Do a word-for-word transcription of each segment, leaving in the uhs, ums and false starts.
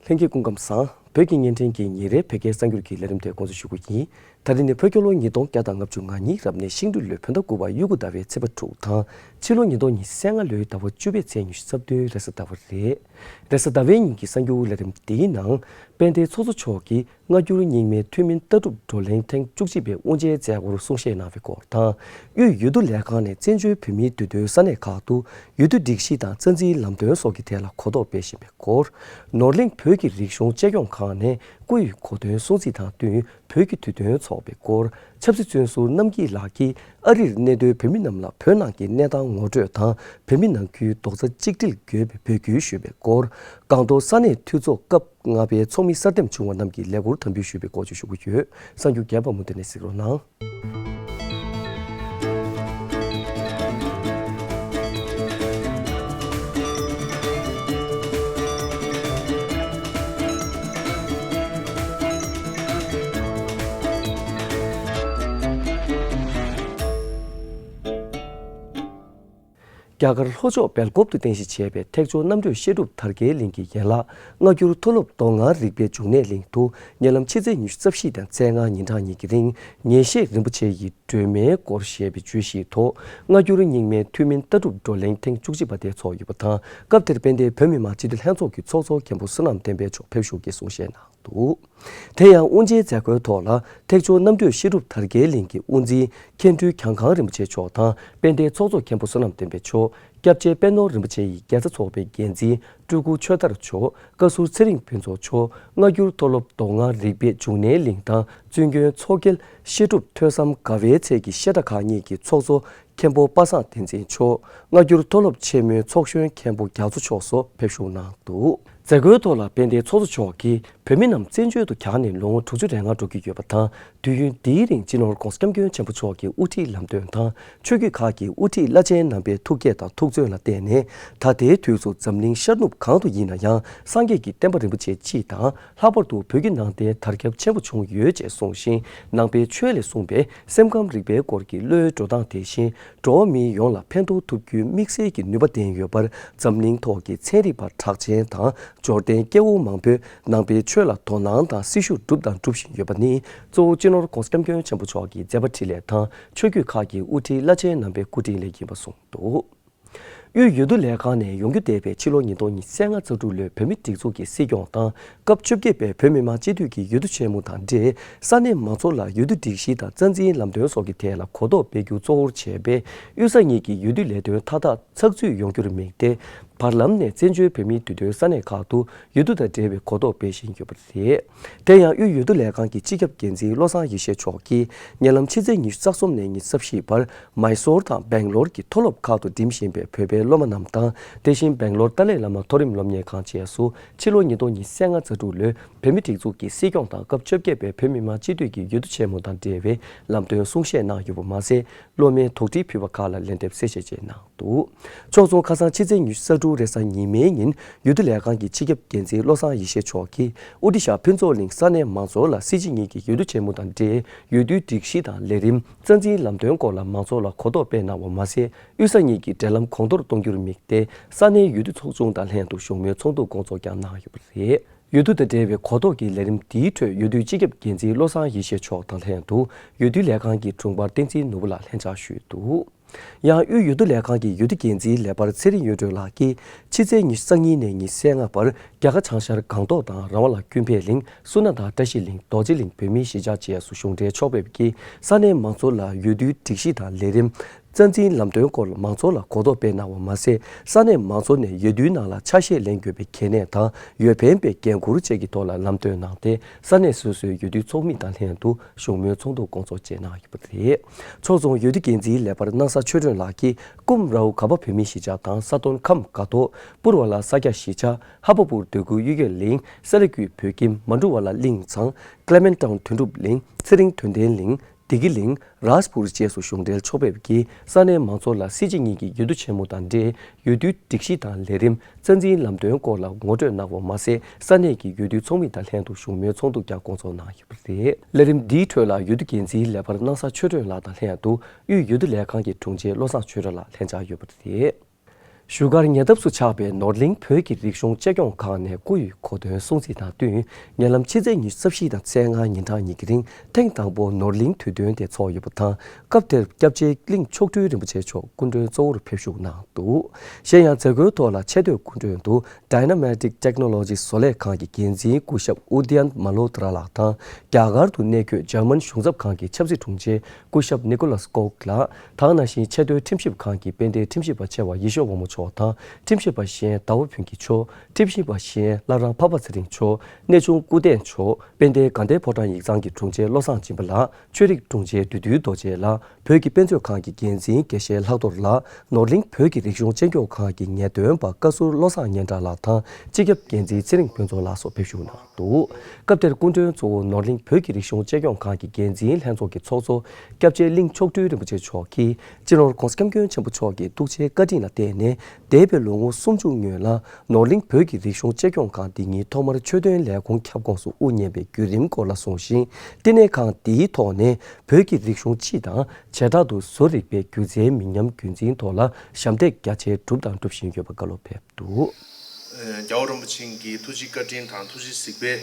ལྷན་རྒྱས་སྐུ་ཁམས་བཟང་། བོད་ཀྱི་བརྙན་འཕྲིན་གྱི་ཉིན་རེའི་བོད་སྐད་གསར་འགྱུར་གྱི་ལས་རིམ་དེ་འགོ་འཛུགས་ཞུ་རྒྱུ་ཡིན། ད་རིང་ནི་བོད་རྒྱལ་ལོ་ཉིས་སྟོང་བརྒྱ་དང་ལྔ་བཅུ་ང་གཉིས་རབ་གནས་ཤིང་སྦྲུལ་ལོའི་བོད་ཟླ་དགུ་པ་དབྱུག་གུ་ཟླ་བའི་ཚེས་པ་དྲུག་དང་། ཕྱི་ལོ་ཉིས་སྟོང་ཉི་ཤུ་རྩ་ལྔ་ལོའི་ཟླ་བ་བཅུ་པའི་ཚེས་ཉི་ཤུ་རྩ་བདུན་རེས་གཟའ་ཟླ་བ་རེད། རེས་གཟའ་ཟླ་བའི་ཉིན་གྱི་གསར་འགྱུར་ལས་རིམ་འདིའི་ནང་། དཔལ་ལྡན་ཚོགས་གཙོ་མཆོག་གིས་སྔ་འགྱུར་རྙིང་མའི་ཐུན་མིན་ལྟ་གྲུབ་བགྲོ་གླེང་ཐེངས་བཅུ་གཅིག་པའི་དབུ་འབྱེད་མཛད་སྒོར་གསུང་བཤད་གནང་བའི་སྐོར་དང་། དབུས་འོས་བསྡུ་ལས་ཁང་ནས་བཙན་བྱོལ་བོད་མིའི་འདུས་སྡོད་ས་གནས་ཁག་ཏུ་འོས་བསྡུ་སྒྲིག་གཞི་དང་རྩ་འཛིན་ལམ་སྟོན་སོགས་ཀྱི་ཐད་ལ་གོ་རྟོགས་སྤེལ་བཞིན་པའི་སྐོར། ནོར་གླིང་བོད་ཀྱི་རིག་གཞུང་གཅེས་སྐྱོང་ཁང་ནས་སྐུ་ཡི་གོ་སྟོན་སྲུང་བརྩི་དང་བསྟུན་བོད་ཀྱི་དུས་སྟོན་འཚོགས་པའི་སྐོར། ཆབ་སྲིད་བཙོན་ཟུར་རྣམ་སྐྱིད་ལགས་ཀྱིས་ཨ་རིར་གནས་སྡོད་བོད་མི་རྣམས་ལ་བོད་ནང་གི་གནས་སྟངས་ངོ་སྤྲོད་དང་། བོད་མི་ནང་ཁུལ་རྡོག་རྩ་གཅིག་སྒྲིལ་དགོས་པའི་འབོད་སྐུལ་ཞུས་པའི་སྐོར། སྒང་ཏོག་ས་གནས་འཐུས་ཚོགས་སྐབས་ལྔ་པའི་ཚོགས་མི་གསར་འདེམས་བྱུང་བ་རྣམས་ཀྱི་ལས་འཁུར་དམ་འབུལ་ཞུས་པའི་སྐོར་བཅས་ཞུ་གི་ཡོད། གསར་འགྱུར་རྒྱས་པ་མུ་མཐུད་ནས་གཟིགས་རོགས་གནང་། རྒྱ་གར་ལྷོ་ཕྱོགས་སྦེལ་ཀོབ་ཏུ་རྟེན་གཞི་བྱས་པའི་ཐེག་མཆོག་རྣམ་གྲོལ་བཤད་སྒྲུབ་དར་རྒྱས་གླིང་གི་ཡན་ལག་སྔ་འགྱུར་མཐོ་སློབ་མདོ་སྔགས་རིག་པའི་འབྱུང་གནས་གླིང་དུ་ཉེ་ལམ་ཕྱི་ཚེས་ཉི་ཤུ་རྩ་བཞི་དང་ཚེས་ལྔ་ཉིན་གྲངས་གཉིས་ཀྱི་རིང་ཉན་བཤད་རིན་པོ་ཆེ་ཡི་སྒྲོན་མེའི་སྐོར་ཞེས་པའི་བརྗོད་གཞིའི་ཐོག་སྔ་འགྱུར་རྙིང་མའི་ཐུན་མིན་ལྟ་གྲུབ་བགྲོ་གླེང་ཐེངས་བཅུ་གཅིག་པ་དེ་ཚོགས་ཡོད་པ་དང་། སྐབས་དེར་དཔལ་ལྡན་བོད་མི་མང་སྤྱི་འཐུས་ལྷན་ཚོགས་ཀྱི་ཚོགས་གཙོ་མཁན་པོ་བསོད་ནམས་བསྟན་འཕེལ་མཆོག་དཔེ་ཞུགས་ཀྱིས་གསུང་བཤད་གནང་འདུག་དེ་ཡང་དབུ་འབྱེད་མཛད་སྒོའི་ཐོག་ལ་ཐེག་མཆོག་རྣམ་གྲོལ་བཤད་སྒྲུབ་དར་རྒྱས་གླིང་གི་དབུ་འཛིན་མཁན་སྤྲུལ་གྱང་ཁང་རིན་པོ་ཆེ་མཆོག་དང་དཔལ་ལྡན་ཚོགས་གཙོ་མཁན་པོ་བསོད་ནམས་བསྟན་འཕེལ་མཆོག་སྐྱབས་རྗེ་དཔལ་ནོར་རིན་པོ་ཆེ་ཡི་དགེ་རྩ་ཚོགས་པའི་འགན་འཛིན་སྤྲུལ་སྐུ་ཆོས་དར་མཆོག་བཀའ་ཟུར་ཚེ་རིང་ཕུན་ཚོགས་མཆོག་སྔ་འགྱུར་མཐོ་སློབ་མདོ་སྔགས་རིག་པའི་འབྱུང་གནས་གླིང་དང་བཙུན་དགོན་མཚོ་རྒྱལ་བཤད་སྒྲུབ་ཐོས་བསམ་དགའ་བའི་ཚལ་གྱི་བཤད་གྲྭ་ཁག་གཉིས་ཀྱི་ཚོགས་གཙོ་མཁན་པོ་པ་སངས་བསྟན་འཛིན་མཆོག་སྔ་འགྱུར་མཐོ་སློབ་ཆེན་མོའི་ཚོགས་གཞོན་མཁན་པོ་རྒྱ་མཚོ་མཆོག་སོགས་ཕེབས་ཞུགས་གནང་འདུག་མཛད་སྒོའི་ཐོག་ལ་དཔལ་ལྡན་ཚོགས་གཙོ་མཆོག་གིས་བོད་མི་རྣམས་བཙན་བྱོལ་དུ་གྱར་ནས་ལོ་ངོ་དྲུག་ཅུ་རེ་ལྔ་འགྲོ་གི་ཡོད་པ་དང་། དུས་ཡུན་འདིའི་རིང་སྤྱི་ནོར་༧གོང་ས་༧སྐྱབས་མགོན་ཆེན་པོ་མཆོག་གི་དབུ་ཁྲིད་ལམ་སྟོན་དང་ཆོས་བརྒྱུད་ཁག་གི་དབུ་ཁྲིད་བླ་ཆེན་རྣམ་པའི་ཐུགས་བསྐྱེད་དང་ཐུགས་བརྩོན་ལ་བརྟེན་ནས། ད་ལྟའི་དུས་སུ་འཛམ་གླིང་ཤར་ནུབ་གང་དུ་ཡིན་ན་ཡང་སངས་རྒྱས་ཀྱི་བསྟན་པ་རིན་པོ་ཆེ་སྤྱི་དང་། ལྷག་པར་དུ་བོད་ཀྱི་ནང་བསྟན་དར་ཁྱབ་ཆེན་པོ་བྱུང་ཡོད་ཅེས་གསུངས་ཤིང་། ནང་པའི་ཆོས་ལས་གསུངས་པའི་སེམས་ཁམས་རིག་པའི་སྐོར་གྱི་བློའི་འགྲོ་སྟངས་དེ་བཞིན་འགྲོ་བ་མིའི་ཡོངས་ལ་ཕན་ཐོགས་ཐུབ་རྒྱུའི་དམིགས་བསལ་གྱི་ནུས་པ་ལྡན་ཡོད་པར་འཛམ་གླིང་ཐོག་གི་ཚན་རིག་པ་གྲགས་ཅན་དང་འབྱོར་ལྡན་སྐྱེ་བོ་མང་པོས་ནང་པའི་ཆོས་ལ་དོ་སྣང་དང་སྲི་ཞུ་བསྒྲུབས་དང་སྒྲུབ་བཞིན་ཡོད་པ་ནི་གཙོ་བོ་སྤྱི་ནོར་༧གོང་ས་༧སྐྱབས་མགོན་ཆེན་པོ་མཆོག་གི་མཛད་པ་འཕྲིན་ལས་དང་ཆོས་བརྒྱུད་ཁག་གི་དབུ་ཁྲིད་བླ་ཆེན་རྣམ་པའི་སྐུ་དྲིན་ལས་ཡིན་པ་གསུངས་འདུག་དབུས་འོས་བསྡུ་ལས་ཁང་ནས་ཡོང་རྒྱུ་བསྡད་པའི་ཕྱི་ལོ་ཉིས་སྟོང་ཉི་ཤུ་རྩ་ལྔ་རྩ་དྲུག་ལོའི་བོད་མི་སྒྲིག་འཛུགས་ཀྱི་སྲིད་སྐྱོང་དང་སྐབས་བཅོ་བརྒྱད་པའི་བོད་མི་མང་སྤྱི་འཐུས་ཀྱི་འོས་བསྡུ་ཆེན་མོ་དང་འབྲེལ་ས་གནས་མང་ཚོགས་ལ་འོས་བསྡུ་སྒྲིག་གཞི་དང་རྩ་འཛིན་ལམ་སྟོན་སོགས་ཀྱི་ཐད་ལ་གོ་རྟོགས་སྤེལ་རྒྱུ་གཙོ་བོར་བྱས་པའི་དབུས་ས་གཉིས་ཀྱི་འོས་བསྡུ་ལས་དོན་མཐའ་དག་ཚགས་ཚུད་ཡོང་རྒྱུར་དམིགས་ཏེ། བར་ལམ་ནས་བཙན་བྱོལ་བོད་མིའི་འདུས་སྡོད་ས་གནས་ཁག་ཏུ་འོས་བསྡུ་དང་འབྲེལ་བའི་གོ་རྟོགས་སྤེལ་བཞིན་ཡོད་པ་རེད། དེ་ཡང་དབུས་འོས་བསྡུ་ལས་ཁང་གི་སྤྱི་ཁྱབ་འགན་འཛིན་བློ་བཟང་ཡེ་ཤེས་མཆོག་གིས་ཉེ་ལམ་ཕྱི་ཚེས་ཉི་ཤུ་རྩ་གསུམ་ནས་ཉི་ཤུ་རྩ་བཞི་བར་མཱི་སོར་དང་སྦེང་ལོར་གྱི་མཐོ་སློབ་ཁག་ཏུ་འགྲིམ་བཞིན་པའི་བོད་པའི་སློབ་མ་རྣམས་དང་། དེ་བཞིན་སྦེང་ལོར་ཏཱ་ལའི་བླ་མ་མཐོ་རིམ་སློབ་གཉེར་ཁང་བཅས་སུ་ཕྱི་ལོ་ཉིས་སྟོང་ཉི་ཤུ་རྩ་ལྔ་རྩ་དྲུག་ལོའི་བོད་མི་སྒྲིག་འཛུགས་ཀྱི་སྲིད་སྐྱོང་དང་སྐབས་བཅོ་བརྒྱད་པའི་བོད་མི་མང་སྤྱི་འཐུས་ཀྱི་འོས་བསྡུ་ཆེན་མོ་དང་འབྲེལ་བའི་ལམ་སྟོན་གསུང་བཤད་གནང་ཡོད་པ་མ་ཟད། སློབ་མའི་དོགས་འདྲི་ཕུལ་བ་ཁག་ལ་ལན་འདེབས་གསལ་བཤད་བཅས་གནང་འདུག་ཕྱོགས་མཚུངས་ཁ་སང་ཕྱི་ཚེས་ཉི་ཤུ་རྩ་དྲུག་རེས་གཟའ་ཉི་མའི་ཉིན་འོས་བསྡུ་ལས་ཁང་གི་སྤྱི་ཁྱབ་འགན་འཛིན་བློ་བཟང་ཡེ་ཤེས་མཆོག་གིས་དབུ་ཁྲིད་ཤག་ཕུན་ཚོགས་གླིང་ས་གནས་མང་ཚོགས་ལ་སྲིད་སྤྱི་གཉིས་ཀྱི་འོས་བསྡུ་ཆེན་མོ་དང་འབྲེལ་འོས་བསྡུའི་སྒྲིག་གཞི་དང་ལས་རིམ་རྩ་འཛིན་ལམ་སྟོན་སྐོར་ལ་མང་ཚོགས་ལ་གོ་རྟོགས་སྤེལ་གནང་བ་མ་ཟད། དབུས་ས་གཉིས་ཀྱི་འབྲེལ་ལམ་གོང་མཐོར་གཏོང་རྒྱུར་དམིགས་ཏེ་ས་གནས་འོས་བསྡུ་ཚོགས་ཆུང་དང་ལྷན་དུ་བཞུགས་མོལ་ཚོགས་འདུ་སྐོང་ཚོགས་ཀྱང་གནང་ཡོད་པ་རེད། འོས་བསྡུ་དང་འབྲེལ་བའི་གོ་རྟོགས་ཀྱི་ལས་རིམ་འདིའི་ཁྲོད་འོས་བསྡུའི་སྤྱི་ཁྱབ་འགན་འཛིན་བློ་བཟང་ཡེ་ཤེས་མཆོག་དང་ལྷན་དུ་འོས་བསྡུ་ལས་ཁང་གི་དྲུང་འཕར་བསྟན་འཛིན་ནོར་བུ་ལགས་ལྷན་བཅར་ཞུས་འདུག་ཡང་དབུས་འོས་བསྡུ་ལས་ཁང་གི་འོས་བསྡུ་འགན་འཛིན་ལས་འཕར་ཚེ་རིང་གཡུ་སྒྲོན་ལགས་ཀྱིས་ཕྱི་ཚེས་ཉི་ཤུ་རྩ་གཉིས་ནས་ཉི་ཤུ་རྩ་ལྔ་བར་རྒྱ་གར་བྱང་ཤར་སྒང་ཏོག་དང་ར་ཝ་ལ་ཀུན་ཕན་གླིང་། སུ་ན་དང་བཀྲ་ཤིས་གླིང་། རྡོ་རྗེ་གླིང་བོད་མིའི་གཞིས་ཆགས་བཅས་སུ་གཞུང་འབྲེལ་ཕྱོགས་ཕེབས་ཀྱིས་ས་གནས་མང་ཚོགས་ལ་འོས་བསྡུའི་སྒྲིག་གཞི་དང་ལས་རིམ། རྩ་འཛིན་ལམ་སྟོན་སྐོར་མང་ཚོགས་ལ་གོ་རྟོགས་སྤེལ་གནང་བ་མ་ཟད། ས་གནས་མང་ཚོགས་ནས་འོས་བསྡུའི་ནང་ལ་ཆ་ཤས་ལེན་དགོས་པའི་གལ་གནད་དང་འོས་འཕེན་པའི་འགན་འཁུར་བཅས་ཀྱི་ཐོག་ལ་ལམ་སྟོན་གནང་སྟེ། ས་གནས་སོ་སོའི་འོས་བསྡུའི་ཚོགས་མི་དང་ལྷན་དུ་བཞུགས་མོལ་ཚོགས་འདུ་སྐོང་ཚོགས་བཅས་གནང་ཡོད་པ་རེད། ཕྱོགས་མཚུངས་འོས་བསྡུ་འགན་འཛིན་ལས་འཕར་སྣང་ས་ཆོས་སྒྲོན་ལགས་ཀྱིས་ཀུམ་རའུ་ག་པ་བོད་མིའི་གཞིས་ཆགས་དང་ས་དོན་ཁམས་དགའ་ཐོག་པུར་བ་ལ་ས་སྐྱ་གཞིས་ཆགས། ཧ་པ་པུར་འདོད་རྒུ་གཡུལ་འགྱེད་གླིང་། སེ་ལ་ཀུའི་བོད་ཁྱིམ། མ་འབྲུ་བ་ལ་གླིང་ཚང་། ཀླེ་མན་ཊའུན་དོན་གྲུབ་གླིང་། ཚེ་རིང་དོན་ལྡན་གླིང་། བདེ་སྐྱིད་གླིང་། རཱཇ་པུར་བཅས་སུ་གཞུང་འབྲེལ་ཕྱོགས་ཕེབས་ཀྱིས་ས་གནས་མང་ཚོགས་ལ་སྲིད་སྤྱི་གཉིས་ཀྱི་འོས་བསྡུ་ཆེན་མོ་དང་འབྲེལ་འོས་བསྡུའི་སྒྲིག་གཞི་དང་ལས་རིམ། རྩ་འཛིན་ལམ་སྟོན་སྐོར་ལ་ངོ་སྤྲོད་གནང་བ་མ་ཟད། ས་གནས་ཀྱི་འོས་བསྡུའི་ཚོགས་མི་དང་ལྷན་དུ་བཞུགས་མོལ་ཚོགས་འདུ་ཀྱང་སྐོང་ཚོགས་གནང་ཡོད་པ་རེད། ལས་རིམ་འདིའི་ཁྲོད་ལ་འོས་བསྡུ་འགན་འཛིན་ལས་འཕར་སྣང་ས་ཆོས་སྒྲོན་ལགས་དང་ལྷན་དུ་དབུས་འོས་བསྡུ་ལས་ཁང་གི་དྲུང་ཆེ་བློ་བཟང་ཆོས་སྒྲོན་ལགས་ལྷན་བཅར་ཡོད་པ་རེད། བཞུགས་སྒར་ཉེ་འདབས་སུ་ཆགས་པའི་ནོར་གླིང་བོད་ཀྱི་རིག་གཞུང་གཅེས་སྐྱོང་ཁང་ནས་སྐུ་ཡི་གོ་སྟོན་སྲུང་བརྩི་དང་བསྟུན། ཉེ་ལམ་ཕྱི་ཚེས་ཉི་ཤུ་རྩ་བཞི་དང་ཚེས་ལྔ་ཉིན་གྲངས་གཉིས་ཀྱི་རིང་ཐེངས་དང་པོ་ནོར་གླིང་དུས་སྟོན་དེ་འཚོགས་ཡོད་པ་དང་། སྐབས་དེར་སྐྱབས་རྗེ་གླིང་མཆོག་སྤྲུལ་རིན་པོ་ཆེ་མཆོག་སྐུ་མགྲོན་གཙོ་བོར་ཕེབས་ཞུགས་གནང་འདུག། གཞན་ཡང་མཛད་སྒོའི་ཐོག་ལ་ཆེ་བསྟོད་སྐུ་མགྲོན་དུ་Dynamatic Technology བཟོ་ལས་ཁང་གི་འགན་འཛིན་སྐུ་ཞབས་ཨུ་དི་ཡན་མ་ལྷོ་ཏྲ་ལགས་དང་། རྒྱ་གར་དུ་གནས་འཁོད་འཇར་མན་གཞུང་ཚབ་ཁང་གི་ཆབ་སྲིད་དྲུང་ཆེ་སྐུ་ཞབས་ནི་ཀོ་ལཱས་ཀོག་ལགས་དང་། ནང་བཞིན་ཆེས་མཐོའི་ཁྲིམས་ཞིབ་ཁང་གི་དཔལ་ལྡན་ཁྲིམས་ཞིབ་པ་ཆེ་བ་ཡེ་ཤེས་དབང་མོ་མཆོག་དང་། ཁྲིམས་ཞིབ་པ་གཞན་ཟླ་བ་ཕུན་སྐྱིད་མཆོག་ཁྲིམས་ཞིབ་པ་གཞན་བླ་བྲང་འཕགས་པ་ཚེ་རིང་མཆོག་གནས་ཆུང་སྐུ་བལྟས་མཆོག་དཔལ་ལྡན་དགའ་ལྡན་ཕོ་བྲང་ཡིག་ཚང་གི་དྲུང་ཆེ་བློ་བཟང་སྦྱིན་པ་ལགས། ཆོས་རིག་དྲུང་ཆེ་བདུད་འདུལ་རྡོ་རྗེ་ལགས། བོད་ཀྱི་དཔེ་མཛོད་ཁང་གི་འགན་འཛིན་དགེ་བཤེས་ལྷག་རྡོར་ལགས། ནོར་གླིང་བོད་ཀྱི་རིག་གཞུང་གཅེས་སྐྱོང་ཁང་གི་ངེས་སྟོན་པ་བཀའ་ཟུར་བློ་བཟང་སྙན་གྲགས་ལགས་དང་སྤྱི་ཁྱབ་འགན་འཛིན་ཚེ་རིང་ཕུན་ཚོགས་ལགས་སོགས་ཕེབས་ཞུགས་གནང་འདུག། སྐབས་དེར་སྐུ་མགྲོན་གཙོ་བོ་ནོར་གླིང་བོད་ཀྱི་རིག་གཞུང་གཅེས་སྐྱོང་ཁང་གི་འགན་འཛིན་ལྷན་ཚོགས་ཀྱི་ཚོགས་གཙོ་སྐྱབས་རྗེ་གླིང་མཆོག་སྤྲུལ་རིན་པོ་ཆེ་མཆོག་གིས། སྤྱི་ནོར་༧གོང་ས་༧སྐྱབས་མགོན་ཆེན་པོ་མཆོག་གི་ཐུགས་རྗེ་བཀའ་དྲིན་ལ་བརྟེན་ནས། འདས་པའི་ལོ་ངོ་སུམ་ཅུ་སྔོན་ལ། ནོར་གླིང་བོད་ཀྱི་རིག་གཞུང་གཅེས་སྐྱོང་ཁང་འདི་ཉིད་ཐོག་མར་ཆོས་དོན་ལས་ཁུངས་ཁྱབ་ཁོངས་སུ་དབུ་བརྙེས་པའི་བརྒྱུད་རིམ་སྐོར་ལ་གསུངས་ཤིང་། བསྟི་གནས་ཁང་འདིའི་ཐོག་ནས་བོད་ཀྱི་རིག་གཞུང་སྤྱི་དང་བྱེ་བྲག་ཏུ་བཟོ་རིག་པའི་སྒྱུ་རྩལ་མི་ཉམས་རྒྱུན་འཛིན་ཐོག་ལ་ཞབས་འདེགས་རྒྱ་ཆེ་བསྒྲུབས་དང་སྒྲུབ་བཞིན་ཡོད་པ་བཀའ་སློབ་ཕེབས་འདུག། རྒྱལ་བ་རིན་པོ་ཆེ་གི་ཐུགས་རྗེ་བཀའ་དྲིན་དང་ཐུགས་རྗེ་གཟིགས་པའི་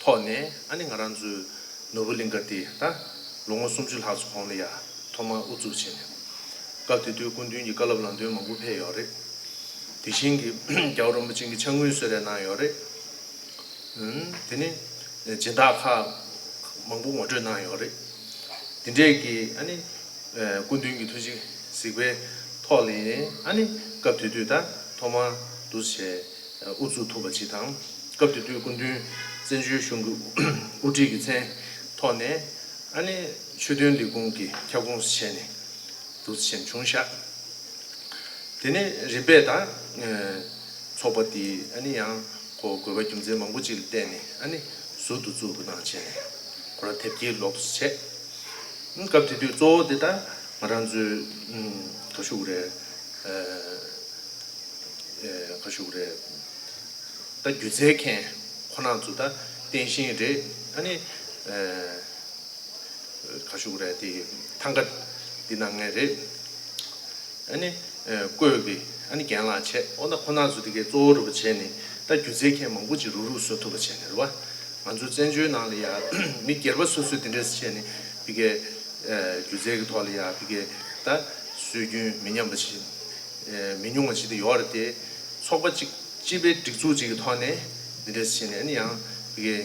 ཐོག་ནས། ཨ་ནི་ང་རང་ཚོའི་ནོར་བུ་གླིང་ག་འདི་ད་ལོ་ངོ་སུམ་ཅུ་ལྷག་ཙམ་གོང་ལ་ཡ་ཐོག་མར་དབུ་བཙུགས་བྱས་ནས། སྐབས་དེ་དུས་སྐུ་མདུན་གྱིས་བཀའ་སློབ་ལམ་སྟོན་མང་པོ་ཕེབས་ཡོད་རེད། དེ་བཞིན་གྱི་རྒྱལ་བ་རིན་པོ་ཆེ་གིས་ཕྱག་དངུལ་གསོལ་རས་གནང་ཡོད་རེད། ཨུམ། དེ་ནས་སྦྱིན་བདག་ཁག་མང་པོ་ངོ་སྤྲོད་གནང་ཡོད་རེད། དེ་འདྲས་ཀྱི་ཨ་ནི་སྐུ་མདུན་གྱི་ཐུགས་རྗེ་གཟིགས་པའི་ཐོག་ལ་ཡིན། ཨ་ནི་སྐབས་དེ་དུས་ད་ཐོག་མར་འདུ་བྱས་དབུ་བཙུགས་ཐུབ་པ་ཅིག་དང་། སྐབས་དེ་དུས་སྐུ་མདུན་བཙན་བྱོལ་གཞུང་གི་དབུ་ཁྲིད་ཀྱི་མཚན་ཐོག་ནས། ཨ་ནི་ཆོས་དོན་ལས་ཁུངས་ཀྱི་ཁྱབ་ཁོངས་སུ་བྱས་ནས་འདུ་བྱས་བྱུང་ཤག། དེ་ནས་རིམ་པས་ད་ཚོགས་པ་དེ་ཨ་ནི་ཡང་ཁོ་དགོས་པ་རྒྱུ་མཚན་མང་པོ་ཅིག་ལ་བརྟེན་ནས། ཨ་ནི་ཟུར་དུ་བཙུགས་པ་ནང་བྱས་ནས་ཁོ་རང་དེབ་སྐྱེལ་ལོག་ཏུ་བྱས། སྐབས་དེ་དུས་གཙོ་བོ་དེ་ད་ང་རང་ཚོའི་ག་ཞུ་དགོས་རེད། ག་ཞུ་དགོས་རེད། ད་སྒྱུ་རྩལ་མཁན་ཁོ་རང་ཚོ་ད་རྟེན་བཞེངས་རེད། ཨ་ནི་ག་ཞུ་དགོས་རེད། དེ་ཐང་ག་འདི་གནང་མཁན་རེད། ཨ་ནི་ཨེ་བརྐོས་ཀྱི་ཨ་ནི་རྒན་ལགས་བྱས། འོ་ན་ཁོ་ན་ཚོ་དེ་གའི་གཙོ་བོ་རུ་བྱས་ནས་ད་སྒྱུ་རྩལ་མཁན་མང་པོ་ཅིག་རུག་རུག་བཟོ་ཐུབ་པ་བྱས་ནས་རེད་བ། ང་ཚོ་བཙན་བྱོལ་ནང་ལ་ཡ་མི་སྒེར་པ་སོ་སོས་དེ་འདྲས་བྱས་ནས་ཕ་གིའི་ཨེ་སྒྱུ་རྩལ་གྱི་ཐོག་ལ་ཡ་ཕ་གིའི་ད་སྲོལ་རྒྱུན་མི་ཉམས་པ་ཞིག་ཨེ་མི་ཉུང་བ་ཞིག་ཏུ་ཡོད་རེད་དེ། ཚོགས་པ་གཅིག་སྤྱི་པའི་སྒྲིག་འཛུགས་གཅིག་གི་ཐོག་ནས་འདི་འདྲས་བྱས་ནས་ཨ་ནི་ཡང་ཕ་གིའི་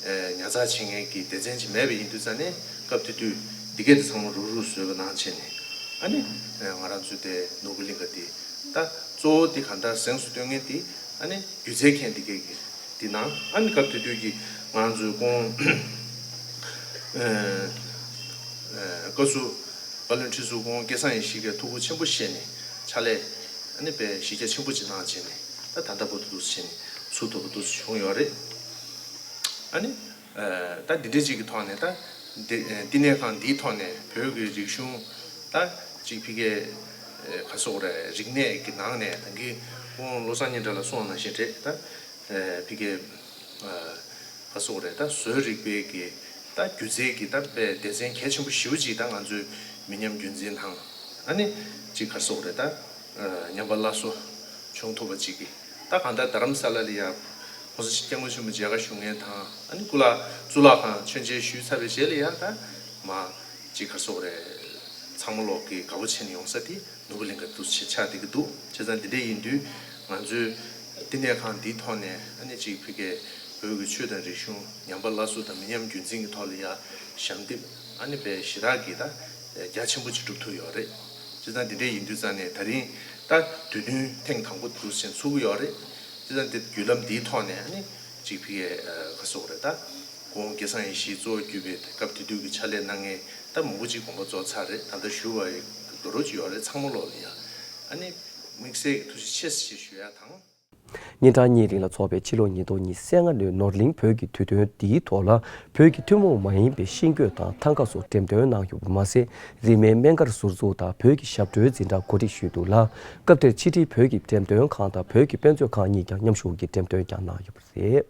ཨེ་ཉར་ཚགས་བྱེད་མཁན་གྱི་སྡེ་ཚན་ཅིག་མེད་པ་ཡིན་དུས་ཙང་ནས། སྐབས་དེ་དུས་འདི་གས་དེ་ཚང་མ་རུག་རུག་བཟོས་པ་ནང་བྱས་ནས། ཨ་ནི་ཨེ་ང་རང་ཚོའི་དེ་ནོར་བུ་གླིང་ག་དེ་ད་གཙོ་བོ་དེ་གང་ལྟར་གཟེངས་སུ་གཏོང་མཁན་དེ་ཨ་ནི་སྒྱུ་རྩལ་མཁན་དེ་གས་ཀྱི་དེ་ནང་། ཨ་ནི་སྐབས་དེ་དུས་ཀྱི་ང་རང་ཚོའི་ཁོང་ཨེ་ཨེ་བཀའ་ཟུར་བཀའ་བློན་ཁྲི་ཟུར་ཁོང་སྐལ་བཟང་ཡེ་ཤེས་ཀྱིས་ཐུགས་ཁུར་ཆེན་པོ་བཞེས་ནས་ཕྱག་ལས་ཨ་ནི་དཔེ་གཞི་རྒྱ་ཆེན་པོ་ཅིག་གནང་བྱས་ནས། ད་ད་ལྟ་བར་དུ་འདུག་སེ་བྱས་ནས་ཚུགས་ཐུབ་པ་འདུག་སེ་བྱུང་ཡོད་རེད། ཨ་ནི་ཨ་ད་འདི་འདྲ་ཅིག་གི་ཐོག་ནས། ད་འདི་ཨ་བསྟི་གནས་ཁང་འདིའི་ཐོག་ནས་བོད་ཀྱི་རིག་གཞུང་ད་ཅིག་ཕ་གིའི་ཨ་ག་ཟེར་དགོས་རེད། རིག་གནས་ཀྱི་ནང་ནས་ད་གིན་ཁོང་བློ་བཟང་སྙན་གྲགས་ལགས་གསུངས་པ་ནང་བཞིན་རེད། ད་ཨ་ཕ་གིའི་ཨ་ག་ཟེར་དགོས་རེད། ད་བཟོ་རིག་པའི་གི་ད་སྒྱུ་རྩལ་གྱི་ད་དཔེ་སྡེ་ཚན་གལ་ཆེན་པོ་ཞེ་པོ་ཅིག་ད་ང་ཚོའི་མི་ཉམས་རྒྱུན་འཛིན་དང་། ཨ་ནི་ཅིག་ག་ཟེར་དགོས་རེད། ད་ཨ་ཉམས་པ་སླར་གསོ་བྱུང་ཐུབ་པ་ཅིག་གི། ད་གང་ལྟར་རྡ་རམ་ས་ལ་ལ་ཡ་༸གོང་ས་༸སྐྱབས་མགོན་ཆེན་པོ་མཇལ་ཁ་ཞུ་མཁན་དང་། ཨ་ནི་སྐུ་ལ་གཙུག་ལག་ཁང་མཆོད་མཇལ་ཞུས་ཚར་བའི་རྗེས་ལ་ཡ་ད་མ་ཅིག་ག་ཟེར་དགོས་རེད། ཚང་མ་ལོག་གི་དགའ་པོ་བྱས་ནས་ཡོང་ས་དེ་ནོར་བུ་གླིང་ག་འདུག་སེ་ཆགས་བསྡད་ཀྱི་འདུག། བྱས་ཙང་འདི་འདྲ་ཡིན་དུས་ང་ཚོའི་བསྟི་གནས་ཁང་འདིའི་ཐོག་ནས་ཨ་ནི་ཅིག་ཕ་གིའི་བོད་ཀྱི་ཆོས་དང་རིག་གཞུང་ཉམས་པ་སླར་གསོ་དང་མི་ཉམས་རྒྱུན་འཛིན་གྱི་ཐོག་ལ་ཡ་ཞབས་འདེགས་ཨ་ནི་དཔེ་ཞེ་དྲག་གི་ད་རྒྱ་ཆེན་པོ་ཅིག་སྒྲུབ་ཐུབ་ཡོད་རེད། བྱས་ཙང་འདི་འདྲ་ཡིན་དུས་ཙང་ནས་ད་རིང་ད་དུས་སྟོན་ཐེངས་དང་པོ་འདུག་སེ་ཚུགས་ཀྱི་ཡོད་རེད། བྱས་ཙང་འདི་བརྒྱུད་ལམ་འདིའི་ཐོག་ནས་ཨ་ནི་ཅིག་ཕ་གིའི་ཨ་ག་ཟེར་དགོས་རེད། ད་ཁོང་སྐལ་བཟང་ཡེ་ཤེས་གཙོ་བོ་གྱུར་པའི་སྐབས་དེ་དུས་ཀྱི་ཕྱག་ལས་གནང་མཁན་ད་མང་པོ་ཅིག་དགོངས་པ་རྫོགས་ཚར་རེད། ད་ལྟ་བཞུགས་པ་ཡི་འགྲོ་རོགས་ཅིག་ཡོད་རེད། ཚང་མ་ལོག་ལ་ཡ་ཨ་ནི་དམིགས་བསལ་གྱི་ཐུགས་རྗེ་ཆེ་ཞེས་ཞུ་ཡ་དང་། ཉིན་གྲངས་གཉིས་རིང་ལ་འཚོགས་པའི་ཕྱི་ལོ་ཉིས་སྟོང་ཉི་ཤུ་རྩ་ལྔ་ལོའི་ནོར་གླིང་བོད་ཀྱི་དུས་སྟོན་འདིའི་ཐོག་ལ། བོད་ཀྱི་ཐུན་མོང་མ་ཡིན་པའི་ཤིང་བརྐོས་དང་ཐང་ག་སོགས་འགྲེམས་སྟོན་གནང་ཡོད་པ་མ་ཟད། རིན་མེད་སྨན་སྒར་ཟུར་འཛུགས་དང་བོད་ཀྱི་ཞབས་བྲོའི་འཛིན་གྲྭ་གོ་སྒྲིག་ཞུས་འདུག་ལ། སྐབས་དེར་ཕྱི་དྲིལ་བོད་ཀྱི་འགྲེམས་སྟོན་ཁང་དང་བོད་ཀྱི་དཔེ་མཛོད་ཁང་གཉིས་ཀྱང་མཉམ་ཞུགས་ཀྱིས་འགྲེམས་སྟོན་ཀྱང་གནང་ཡོད་པ་རེད།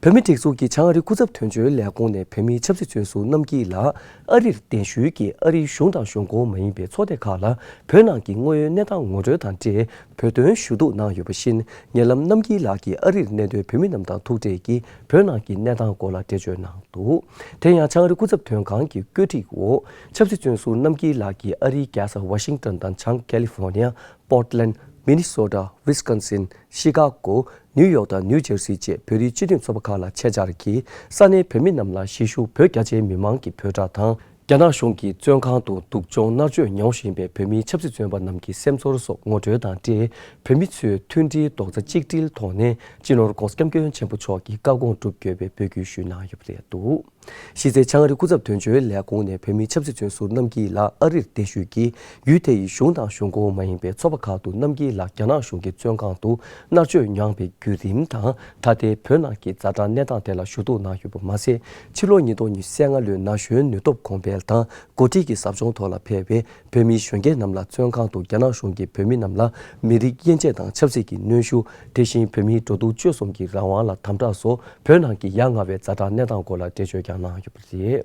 བོད་མིའི་སྒྲིག་འཛུགས་ཀྱི་བྱང་ཨ་རི་སྐུ་ཚབ་དོན་གཅོད་ལས་ཁུངས་ནས་བོད་མིའི་ཆབ་སྲིད་བཙོན་ཟུར་རྣམ་རྒྱལ་ལགས་ཨ་རིར་གདན་ཞུས་ཀྱིས་ཨ་རིའི་གཞུང་དང་གཞུང་ཁོངས་མ་ཡིན་པའི་ཚོགས་སྡེ་ཁག་ལ་བོད་ནང་གི་དངོས་ཡོད་གནས་སྟངས་ངོ་སྤྲོད་དང་འབྲེལ་བོད་དོན་ཞུ་གཏུག་གནང་ཡོད་པ་བཞིན། ཉེ་ལམ་རྣམ་རྒྱལ་ལགས་ཀྱིས་ཨ་རིར་གནས་སྡོད་བོད་མི་རྣམས་དང་ཐུག་འཕྲད་ཀྱིས་བོད་ནང་གི་གནས་སྟངས་སྐོར་ལ་འགྲེལ་བརྗོད་གནང་འདུག་དེ་ཡང་བྱང་ཨ་རི་སྐུ་ཚབ་དོན་ཁང་གི་བཀོད་སྒྲིག་འོག་ཆབ་སྲིད་བཙོན་ཟུར་རྣམ་རྒྱལ་ལགས་ཀྱིས་ཨ་རིའི་རྒྱལ་ས་ཝ་ཤིང་ཏོན་དང་བྱང་ཀེ་ལི་ཧྥོ་ནི་ཡ། པོར་ཊི་ལེན། མི་ནི་སོ་ཊ། ཝིས་ཀོན་སིན། ཤི་ཀ་གོ། ནིའུ་ཡོག་དང་ནིའུ་ཇར་སི་བཅས་བོད་རིགས་སྤྱི་མཐུན་ཚོགས་པ་ཁག་ལ་ཆེད་བཅར་གྱིས་ས་གནས་བོད་མི་རྣམས་ལ་གཞིས་བཞུགས་བོད་རྒྱ་ཆེའི་མི་མང་གི་བོད་དྲ་དང་། རྒྱ་ནག་གཞུང་གི་བཙོན་ཁང་དུ་སྡུག་སྦྱོང་མནར་གཅོད་མྱོང་བཞིན་པའི་བོད་མིའི་ཆབ་སྲིད་བཙོན་པ་རྣམས་ཀྱི་སེམས་ཚོར་སོགས་ངོ་སྤྲོད་དང་འབྲེལ། བོད་མི་ཚོས་མཐུན་སྒྲིལ་རྡོག་རྩ་གཅིག་སྒྲིལ་ཐོག་ནས་སྤྱི་ནོར་༧གོང་ས་༧སྐྱབས་མགོན་ཆེན་པོ་མཆོག་གི་བཀའ་དགོངས་སྒྲུབ་དགོས་པའི་འབོད་སྐུལ་ཞུས་གནང་ཡོད་པ་རེད་འདུག་གཞི་རྩའི་བྱང་ཨ་རི་སྐུ་ཚབ་དོན་གཅོད་ལས་ཁུངས་ནས་བོད་མིའི་ཆབ་སྲིད་བཙོན་ཟུར་རྣམ་རྒྱལ་ལགས་ཨ་རིར་གདན་ཞུས་ཀྱིས་ཡུལ་དེ་ཡི་གཞུང་དང་གཞུང་ཁོངས་མ་ཡིན་པའི་ཚོགས་པ་ཁག་ཏུ་རྣམ་རྒྱལ་ལགས་རྒྱ་ནག་གཞུང་གི་བཙོན་ཁང་དུ་མནར་གཅོད་མྱངས་པའི་བརྒྱུད་རིམ་དང་། ད་ལྟའི་བོད་ནང་གི་ཛ་དྲག་གནས་སྟངས་དེ་ལ་ཞུ་གཏུག་གནང་ཡོད་པ་མ་ཟད། ཕྱི་ལོ་ཉིས་སྟོང་ཉི་ཤུ་རྩ་ལྔ་ལོའི་ན་གཞོན་ནུས་སྟོབས་གོང་འཕེལ་དང་འགོ་ཁྲིད་ཀྱི་ཟབ་སྦྱོང་ཐོག་ལ་ཕེབས་པའི་བོད་མིའི་གཞོན་སྐྱེས་རྣམས་ལ་བཙོན་ཁང་དུ་རྒྱ་ནག་གཞུང་གིས་བོད་མི་རྣམས་ལ་མི་རིགས་དབྱེ་འབྱེད་དང་ཆབ་སྲིད་ཀྱི་གནོན་ཤུགས། དེ་བཞིན་བོད་མིའི་འགྲོ་འདུག་སྤྱོད་གསུམ་གྱི་རང་དབང་ལ་དམ་དྲག་སོགས་བོད་ནང་གི་ཡ་ང་བའི་ཛ་དྲག་གནས་སྟངས་སྐོར་ལ་འགྲེལ་བརྗོད་ཀྱང་གནང་ཡོད་པ་རེད།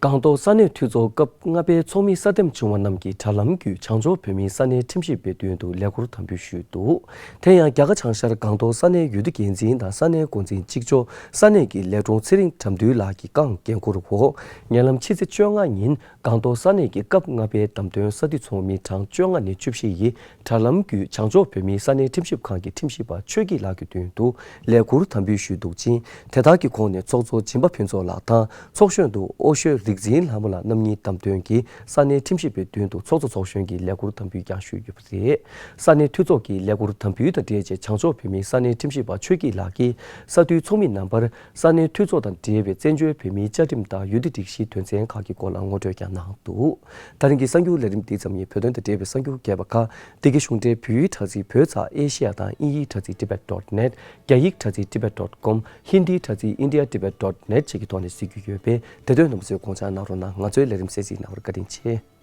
སྒང་ཏོག་ས་གནས་འཐུས་ཚོགས་སྐབས་ལྔ་པའི་ཚོགས་མི་གསར་འདེམས་བྱུང་བ་རྣམས་ཀྱིས་དྲ་ལམ་བརྒྱུད་བྱང་ཕྱོགས་བོད་མིའི་ས་གནས་ཁྲིམས་ཞིབ་པའི་མདུན་དུ་ལས་འཁུར་དམ་འབུལ་ཞུས་འདུག་དེ་ཡང་རྒྱ་གར་བྱང་ཤར་སྒང་ཏོག་ས་གནས་འོས་བསྡུ་འགན་འཛིན་དང་ས་གནས་འགོ་འཛིན་གཅིག་ལྕོགས་ས་གནས་ཀྱི་ལས་དྲུང་ཚེ་རིང་དགྲ་འདུལ་ལགས་ཀྱིས་བསྐངས། འགན་འཁུར་འོག་ཉེ་ལམ་ཕྱི་ཚེས་བཅོ་ལྔ་ཉིན་སྒང་ཏོག་ས་གནས་ཀྱི་སྐབས་ལྔ་པའི་བདམས་ཐོན་ས་འཐུས་ཚོགས་མི་གྲངས་བཅོ་ལྔ་ནས་བཅུ་བཞི་ཡིས་དྲ་ལམ་བརྒྱུད་བྱང་ཕྱོགས་བོད་མིའི་ས་གནས་ཁྲིམས་ཞིབ་ཁང་གི་ཁྲིམས་ཞིབ་པ་ཆོས་སྐྱིད་ལགས་ཀྱི་མདུན་དུ་ལས་འཁུར་དམ་འབུལ་ཞུས་འདུག་ཅིང་། དེ་དག་གི་ཁོངས་ནས་ཚོགས་གཙོ་སྦྱིན་པ་ཕུན་ཚོགས་ལགས་དང་ཚོགས་གཞོན་དུ་ཨོ་ཤོད་རིག་འཛིན་ལྷ་མོ་ལགས་རྣམ་གཉིས་བདམས་ཐོན་གྱིས་ས་གནས་ཁྲིམས་ཞིབ་པའི་མདུན་དུ་ཚོགས་གཙོ་ཚོགས་གཞོན་གྱི་ལས་འཁུར་དམ་འབུལ་ཀྱང་ཞུས་ཡོད་པ་རེད། ས་གནས་འཐུས་ཚོགས་ཀྱི་ལས་འཁུར་དམ་འབུལ་དང་འབྲེལ་བྱས་བྱང་ཕྱོགས་བོད་མིའི་ས་གནས་ཁྲིམས་ཞིབ་པ་ཆོས་སྐྱིད་ལགས་ཀྱིས་ས་འཐུས་ཚོགས་མི་རྣམ་པར་ས་གནས་འཐུས་ཚོགས་དང་འབྲེལ་བའི་བཙན་བྱོལ་བོད་མིའི་བཅའ་ཁྲིམས་དང་འོས་བསྡུ་སྒྲིག་གཞིའི་དོན་ཚན་ཁག་གི་སྐོར་ལ་ངོ་སྤྲོད་ཀྱང་གནང་འདུག་ད་རིང་གི་གསར་འགྱུར་ལས་རིམ་འདི་ཙམ་ཡིན། བོད་དོན་དང་འབྲེལ་བའི་གསར་འགྱུར་རྒྱས་པ་ཁག་འདི་གའི་གཞུང་འབྲེལ་བོད་ཡིག་དྲ་ཚིགས་བོད་ཚགས་ཨེ་ཤེ་ཡ་དང་དབྱིན་ཡིག་དྲ་ཚིགས་tibet dot net། རྒྱ་ཡིག་དྲ་ཚིགས་tibet dot com། ཧིན་དིའི་དྲ་ཚིགས india tibet dot net བཅས་ཀྱི་ཐོག་ནས་གཟིགས་རྒྱུ་ཡོད་པས། དེ་དོན་རྣམ་པ་ཚོས་དགོངས་འཇགས་གནང་རོགས་གནང་། ང་ཚོའི་ལས་རིམ་གསན་གཟིགས་གནང་བར་བཀའ་དྲིན་ཆེ།